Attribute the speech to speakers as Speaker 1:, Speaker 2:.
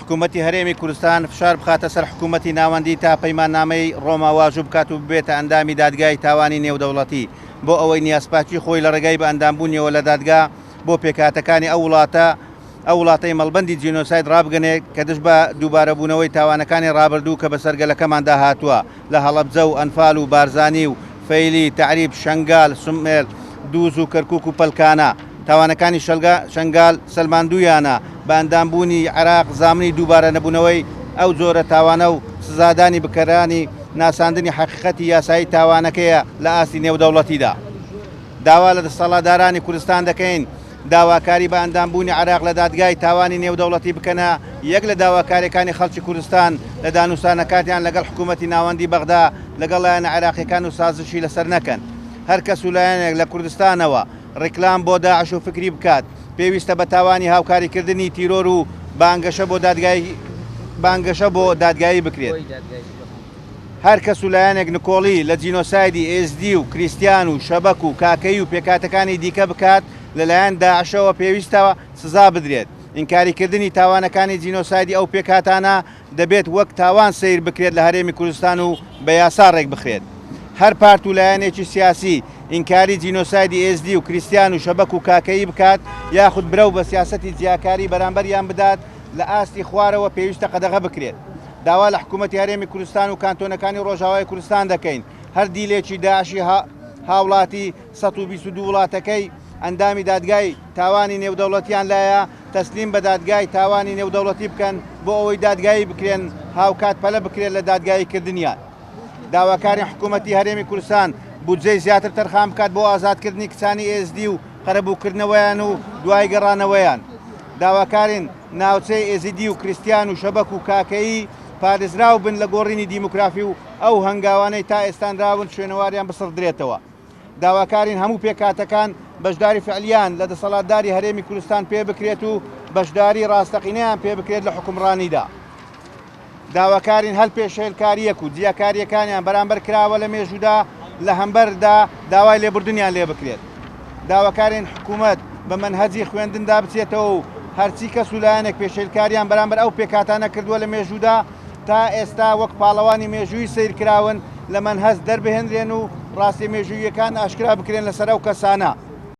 Speaker 1: حکوومەتی هەرێمی کوردستان فشار بخاتە سەر حکوومەتی ناوەندی تا پەیماننامەی ڕۆما واژوو بکات و ببێتە ئەندامی دادگای تاوانی نێودەوڵەتی بۆ ئەوەی نیازپاکی خۆی لە ڕێگای بە ئەندامبوونیەوە لە دادگا بۆ پێکهاتەکانی ئەو وڵاتە ئەو وڵاتەی مەڵبەندی جینۆساید ڕابگەنێت کە دژ بە دووبارەبوونەوەی تاوانەکانی ڕابردوو کە بەسەر گەلەکەماندا هاتووە لە هەڵەبجە و ئەنفال و بارزانی و فەیلی، تەعریب، شەنگال، سمێل، دووز و کەرکوک و پەلکانە. تاوانەکانی شەلگا شەنگال سەلماندوویانە، بە ئەندامبوونی عێراق زامنی دووبارەنەبوونەوەی ئەو جۆرە تاوانە و سزادانی بکەرانی ناساندنی حەقیقەتی یاسایی تاوانەکەیە لە ئاستی نێودەوڵەتیدا. داوا لە دەسەڵاتدارانی کوردستان دەکەین داواکاری بە ئەندامبوونی عێراق لە دادگای تاوانی نێودەوڵەتی بکەنە یەک لە داواکاریەکانی خەڵکی کوردستان لە دانوستانەکاتیان لەگەڵ حکوومەتی ناوەندی بەغدا لەگەڵ لایەنە عێراقیەکان و سازشی لەسەر نەکەن. هەر کەس و لایەنێک لە کوردستانەوە ڕیکلام بۆ داعش و فکری بکات پێویستە بە تاوانی هاوکاریکردنی تیرۆر و بانگەشە بۆ دادگایی بانگەشە بۆ دادگایی بکرێت. هەر کەس و لایەنێک نکۆڵی لە جینۆسایدی ئێزدی و کریستیان و شەبەک و کاکەیی و پێکهاتەکانی دیکە بکات لەلایەن داعشەوە پێویستە سزا بدرێت. ئینکاریکردنی تاوانەکانی جینۆسایدی ئەو پێکهاتانە دەبێت وەک تاوان سەیر بکرێت لە هەرێمی کوردستان و بە یاسا ڕێکبخرێت. هەر پارت و لایەنێکی سیاسی ئینکاری جینۆسایدی ئێزدی و کریستیان و شەبەک و کاکەیی بکات یاخود برەو بە سیاسەتی جیاکاری بەرامبەریان بدات لە ئاستی خوارەوە پێویستە قەدەغە بکرێت. داوا لە حکوومەتی هەرێمی کوردستان و کانتۆنەکانی ڕۆژاوای کوردستان دەکەین هەر دیلێکی داعشی هاوڵاتی 122 وڵاتەکەی ئەندامی دادگای تاوانی نێودەوڵەتیان لایە تەسلیم بە دادگای تاوانی نێودەوڵەتی بکەن بۆ ئەوەی دادگایی بکرێن هاوکات پەلە بکرێت لە دادگایی کردنیان. داواکارین حکوومەتی هەرێمی کوردستان بودجەی زیاتر تەرخان بکات بۆ ئازادکردنی کچانی ئێزدی و قەرەبووکردنەوەیان و دوای گەڕانەوەیان. داواکارین ناوچەی ئێزیدی و کریستیان و شەبەک و کاکەیی پارێزراو بن لە گۆڕینی دیموکرافی و ئەو هەنگاوانەی تا ئێستا نراون شوێنەواریان بسڕدرێتەوە. داواکارین هەموو پێکهاتەکان بەشداری فعلیان لە دەسەڵاتداری هەرێمی کوردستان پێ بکرێت و بەشداری ڕاستەقینەیان پێ بکرێت لە حوکمڕانیدا. داواکارین هەر پێشێلکارییەک و جیاکارییەکانیان بەرامبەر کراوە لە مێژوودا لە هەمبەردا داوای لێبوردنیان لێ بکرێت. داواکارین حکوومەت بە مەنهەجی خوێندندا بچێتەوە و هەرچی کەس و لایەنێک پێشێلکاریان بەرامبەر ئەو پێکهاتانە کردووە لە مێژوودا تا ئێستا وەک پاڵەوانی مێژوویی سەیر کراون لە مەنهەج دەربهێنرێن و ڕاستیە مێژووییەکان ئاشکرا بکرێن لەسەر ئەو کەسانە.